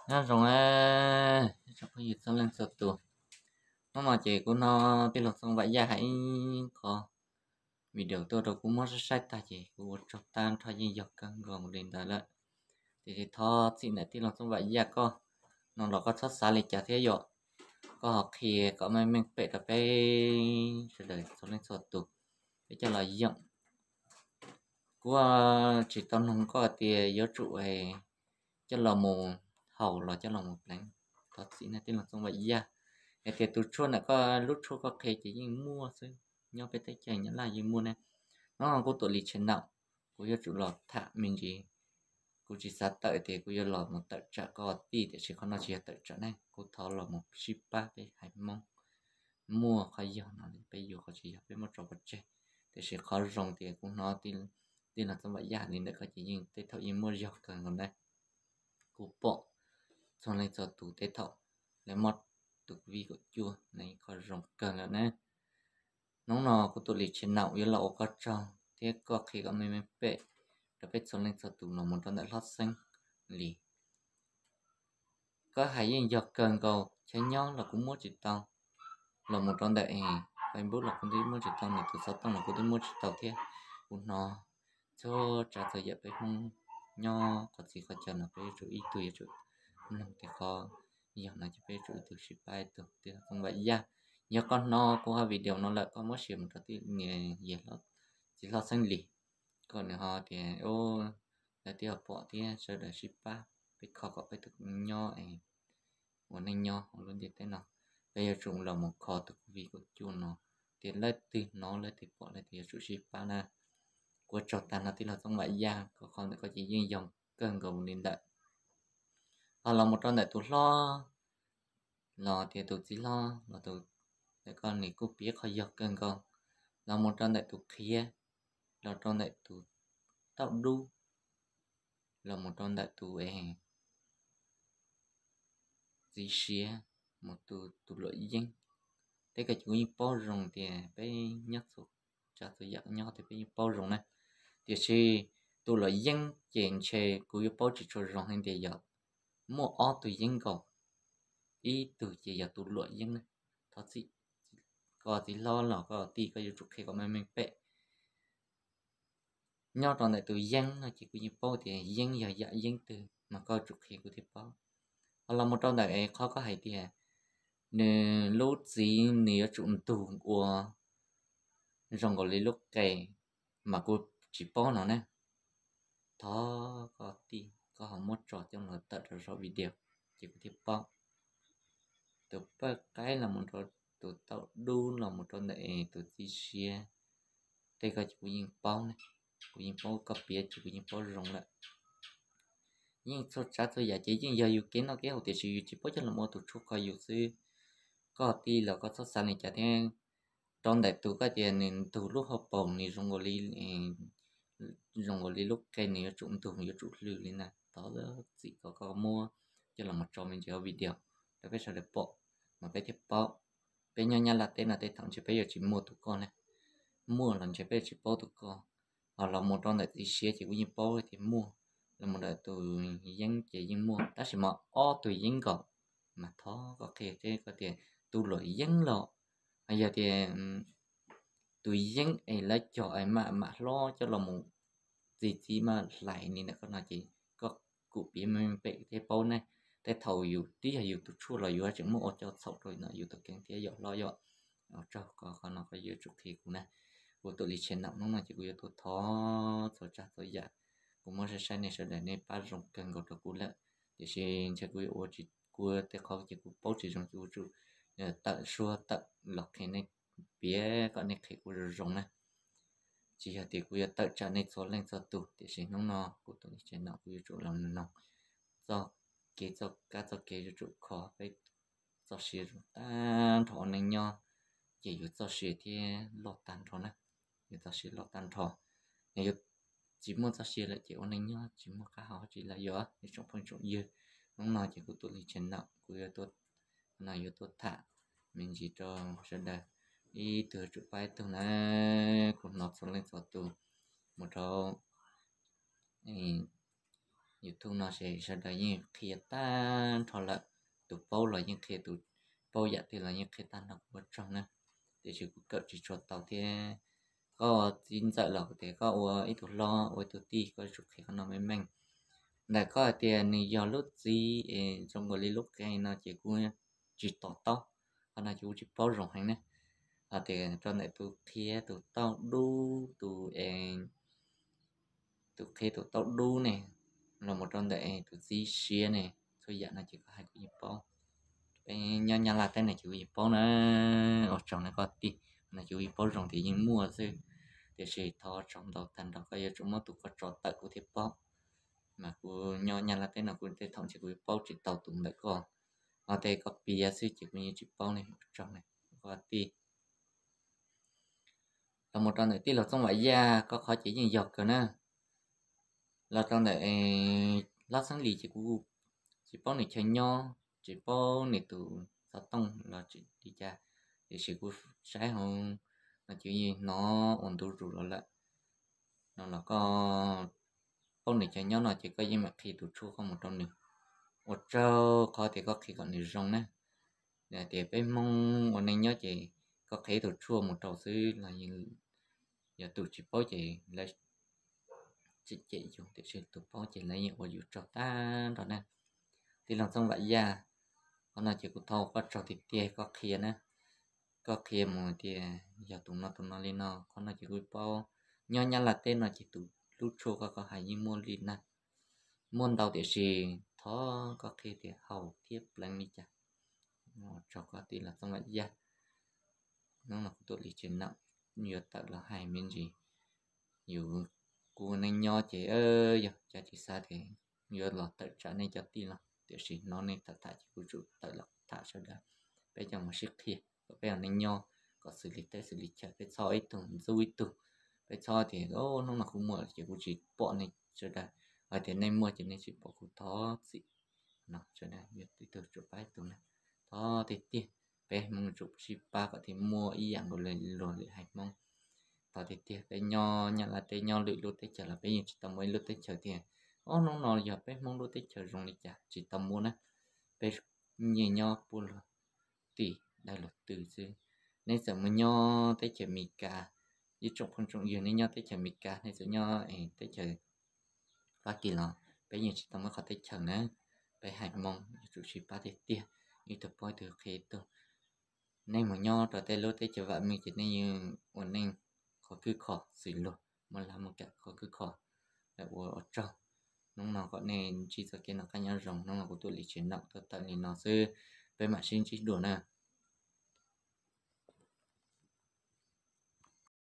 Nyob zoo, tsoom phooj ywg txhua leej txhua tus. Hnub no ces kuv hnov tij laug Txooj Vam Yaj hais ib qho video tuaj rau kuv muab saib saib tag ces kuv ua tsaug tag nrho, yeej yog kawg nkaus li ntawd lawm. Tiam sis thov txim ntawm tij laug Txooj Vam Yaj koj no los koj txhob xav li cas thiab yom. Koj ho qhia kom meej meej pem rau peb sawv daws txhua leej txhua tus, peb coj los yoom. Kuv tsis tau noog koj tias yuav tsum coj los mus haus los coj los mus pleev. Thov txim na tij laug Txooj Vam Yaj. Hais tias tus tshuaj ntawm koj, lub tshuaj koj qhia ces yeej muaj xwb, nyob peb teb chaws Nyab Laj yeej muaj ne. Hnub no kuv Tuam Lis channel, kuv yuav tsum los tham me ntsis. Kuv tsis xav tawm tias kuv yuav los mus tawm tsam koj tij, tiam sis qhov no tsis yog tawm tsam ne, kuv thov los mus sib pab peb haiv Hmoob. Muaj qhov yog no peb yuav, qhov tsis yog peb muab tso pov tseg. Tiam sis qhov zoo tias kuv hnov tij laug Txooj Vam Yaj li ntawm koj ces yeej tej thaum yeej muaj zog kawg nkaus na. Kuv pom txhua leej txhua tus tej thaum lawv muab tus covid kaum cuaj na, qhov zoo kawg lawm na. Hnub no kuv Tuam Lis channel yuav los ua koj tsaug thiab koj qhia kom meej meej pem rau peb txhua leej txhua tus los mus rau ntawm Hlob Xeeb Lis. Koj hais yeej yog kawg nkaus, chaw nyob los kuv muab tsis tau, los mus rau ntawm Facebook los kuv twb muab tsis tau, nws tus xov tooj los kuv twb muab tsis tau thiab. Kuv hnov txhua tsav txhua yam peb Hmoob nyob qhov txhia qhov chaw no peb yuav tsum ib tug yuav tsum mloog tias qhov yog no ces peb yuav tsum ib tug sib pab ib tug. Tij laug Txooj Vam Yaj, yog koj hnov kuv hauv video no lawm koj muab share mus rau tij niam yawg txiv Hlob Xeeb Lis, kom nws ho tias lawv twb ho pom thiab sawv daws sib pab peb kho kom peb tus nyob es ua neej nyob hauv lub ntiaj teb no. Peb yuav tsum los mus kho tus covid kaum cuaj no, tias leej twg hnov leej twg pom leej twg yuav tsum sib pab na. Kuv ua tsaug tag nrho tij laug Txooj Vam Yaj, koj qhov ntawm koj ces yeej yog kawg nkaus li ntawm. Ho los mus rau ntawm tus hlob, los tias tus txiv hlob los tus, ntawm koj nws kuj piav qhov yog kawg nkaus. Los mus rau ntawm tus qhiav, los rau ntawm tus tauj dub, los mus rau ntawm tus txiv siav, mus tus luam yeeb. Tej ko ces kuv yeej paub zoo tias peb nyob txhua tsav txhua yam nyob tias peb yeej paub zoo na. Tiam sis tus luam yeeb ces ntshe kuv yuav paub tsis tshua zoo hais tias yog muaj ob tug yeeb nkaus, ib tug ces yog tus luam yeeb na. Thov txim, koj txiv hlob los koj tij koj yuav tsum qhia kom meej meej pem. Nyob rau ntawm tus yeeb no ces kuv yeej paub tias yeeb yog yam yeeb twg mas koj tsum qhia kuv thiaj paub. Ho los mus rau ntawm es qhov koj hais tias nws lub txiv nws yuav tsum ntug ua zoo nkaus li lub qe mas kuv tsis paub no na. Thov koj tij koj ho muab tso coj los tawm rau saum video ces kuv thiaj paub. Tus paj qaib los mus rau tus tauj dub los mus rau ntawm es tus txiv siav, tej ko ces kuv yeej paub ne, kuv yeej paub koj piav ces kuv yeej paub zoo lawm. Yeej txhua tsav txhua yam ces yeej yog yus kev noj kev haus tiam sis yus tsis paub coj los ua tus tshuaj kho yus xwb. Koj tij los koj txhob xav li cas thiab. Rau ntawm tus koj tias nws ntug lub hauv paus nws zoo nkaus li, zoo nkaus li lub qe nws yuav tsum ntug yuav tsum hlwj li na, thov txim kom koj muab coj los mus tso me ntsis hauv video rau peb sawv daws pom mas peb thiaj paub. Peb nyob Nyab Laj teb no tej thaum ntshe peb yuav tsis muaj tus koj na, muaj los ntshe peb yuav tsis paub tus koj. Ho los mus rau ntawm txiv siav ces kuv yeej paub tias muaj, los mus ntawm tus yeeb ces yeej muaj, tab sis mas ob tug yeeb nkaus mas thov koj qhia thiab koj tias tus luam yeeb los yog tias tus yeeb es lawv cog es mam mam hlob coj los mus txi txiv mam hlais ni ntawm koj no ces koj kuj piav meej pem thiaj paub ne. Tej thaum yus twb yog yus tus tshuaj los yus tseem muab ua cov txhaum rau yus tus kheej thiab yom hlob yom. Ua tsaug koj, qhov no koj yuav tsum qhia kuv na. Kuv Tuam Lis channel hnub no ces kuv yuav tuaj thov txhua tsav txhua yam, kuv muab saib saib nej sawv daws nej pab zoo kawg nkaus rau kuv lawm. Tiam sis ntshe kuv yuav ua tsis, kuv tej qhov ces kuv paub tsis zoo ces kuv tsum tawm suab tawm los qhia nej, piav kom nej qhia kuv zoo zoo na. Tsis yog tias kuv yuav tawm tsam nej txhua leej txhua tus, tiam sis hnub no kuv Tuam Lis channel kuv yuav tsum los noog txoj kev txoj kab txoj kev yuav tsum kho peb txoj sia zoo tag nrho ua neej nyob, ces yus txoj sia thiaj loj tag nrho na. Yus txoj sia loj tag nrho, yus tsis muaj txoj sia lawm ces ua neej nyob tsis muaj qab hau dab tsi lawm yom ib tsoom phooj tsoom ywg. Hnub no ces kuv Tuam Lis channel kuv yuav tuaj, no yuav tuaj tham me ntsis rau sawv daws, ib tug yuav tsum pab ib tug na. Kuv hnov txhua leej txhua tus mus rau YouTube no ces sawv daws yeej qhia tag nrho lawm, tus paub los yeej qhia, tus paub yam twg los yeej qhia tag nrho, kuv ua tsaug na. Tiam sis kuv kawm tsis tshua tau thiab. Koj txiv ntxawm los tias koj ua ib tug hlob ua ib tug tij koj yuav tsum qhia qhov no meej meej. Ntawm koj hais tias nws yog lub txiv es zoo nkaus li lub qe no ces kuv tsis to taub, qhov no ces kuv tsis paub zoo heev ne. Hos tias rau ntawm tus qhia tus tauj dub, tus es tus qhia tus tauj dub ne, los mus rau ntawm tus txiv siav ne, txhua yam no ces koj hais kuv yeej paub. Peb nyob Nyab Laj teb no ces kuv yeej paub na. Ua tsaug na koj tij, no ces kuv yeej paub zoo tias yeej muaj xwb. Tiam sis thov tsaug ntau tag nrho, koj yuav tsum muab tus koj tso tawm kuv thiaj paub. Mas kuv nyob Nyab Laj teb no kuv tej thaum ntshe kuv paub tsis tau tus ntawm koj, ho tej koj piav xwb ces kuv yeej tsis paub ne. Ua tsaug na koj tij. Los mus rau ntawm tij laug Txooj Vam Yaj, koj qhov ces yeej yog kawg na. Los rau ntawm Hlob Xeeb Lis ces kuv tsis paub nws chaw nyob, tsis paub nws tus xov tooj los tsis li cas, tiam sis kuv saib hauv no ces yeej hnov ua ntu zus los lawm. No los koj paub nws chaw nyob no ces koj yeej mam qhia tus tshuaj koj mus rau nws. Ua tsaug qhov tias koj qhia kom nws zoo na. Tias peb Hmoob ua neej nyob ces koj qhia tus tshuaj mus rau xwb los yog tus tsis paub ces lawv tseem cem yus, tiam sis tus paub ces lawv yeej ua yus tsaug tag nrho na. Tij laug Txooj Vam Yaj, qhov no ces kuv thov koj tsaug tiag tiag koj qhia na. Koj qhia mus tias yog tus no tus no li no, qhov no ces kuv paub. Nyob Nyab Laj teb no ces tus lub tshuaj koj koj hais yeej muaj li na, muaj ntau tiam sis thov koj qhia tias haus thiab pleev li cas. Ua tsaug koj tij laug Txooj Vam Yaj. Hnub no kuv tuaj li tsev neeg yuav tawm los hais me ntsis. Yus, kuv ua neej nyob ces yog cov tsis xav tias yuav los tawm tsam nej cov tij laug, tiam sis hnov nej tham tham ces kuv tsum tawm los tham sawv daws. Peb coj mus sib qhia kom peb ua neej nyob kom xws li teb xws li chaw, peb txhob ib tug ntxub ib tug. Peb txhob tias hnub no kuv muaj ces kuv tsis pom nej sawv daws, hos tias nej muaj ces nej tsis pom kuv, thov txim. No sawv daws ib tug tsuas pab ib tug na. Thov tiag tiag, peb Hmoob tsum sib pab kom thiaj muaj ib yam nkaus li luag lwm haiv Hmoob. Thov tiag tiag, peb nyob Nyab Laj teb nyob lwm lub teb chaws los peb yeej tsis tau muaj ib lub teb chaws tias, ob, hnub no yog peb Hmoob lub teb chaws zoo li cas, tsis tau muaj na. Peb yeej nyob puag luag tim dawg luag tw xwb. Nej txawm mus nyob teb chaws Amelikas, ib tsoom phooj tsoom ywg nej nyob teb chaws Amelikas, nej txawm nyob teb chaws Fab Kis los peb yeej tsis tau muaj qhov teb chaws na. Peb haiv Hmoob yuav tsum sib pab tiag tiag, ib tug paub ib tug qhia ib tug. Nej mus nyob rau tej lub teb chaws vam meej ces nej yeej ua neej khov kwb kho xws luag, muaj lab muaj kam khov kwb kho. Lawv ua ua tsaug. Hnub no kom nej ntsib txoj kev noj qab nyob zoo, hnub no kuv tuaj li tsev neeg tuaj tawm li no xwb, peb mam sib ntsib dua na.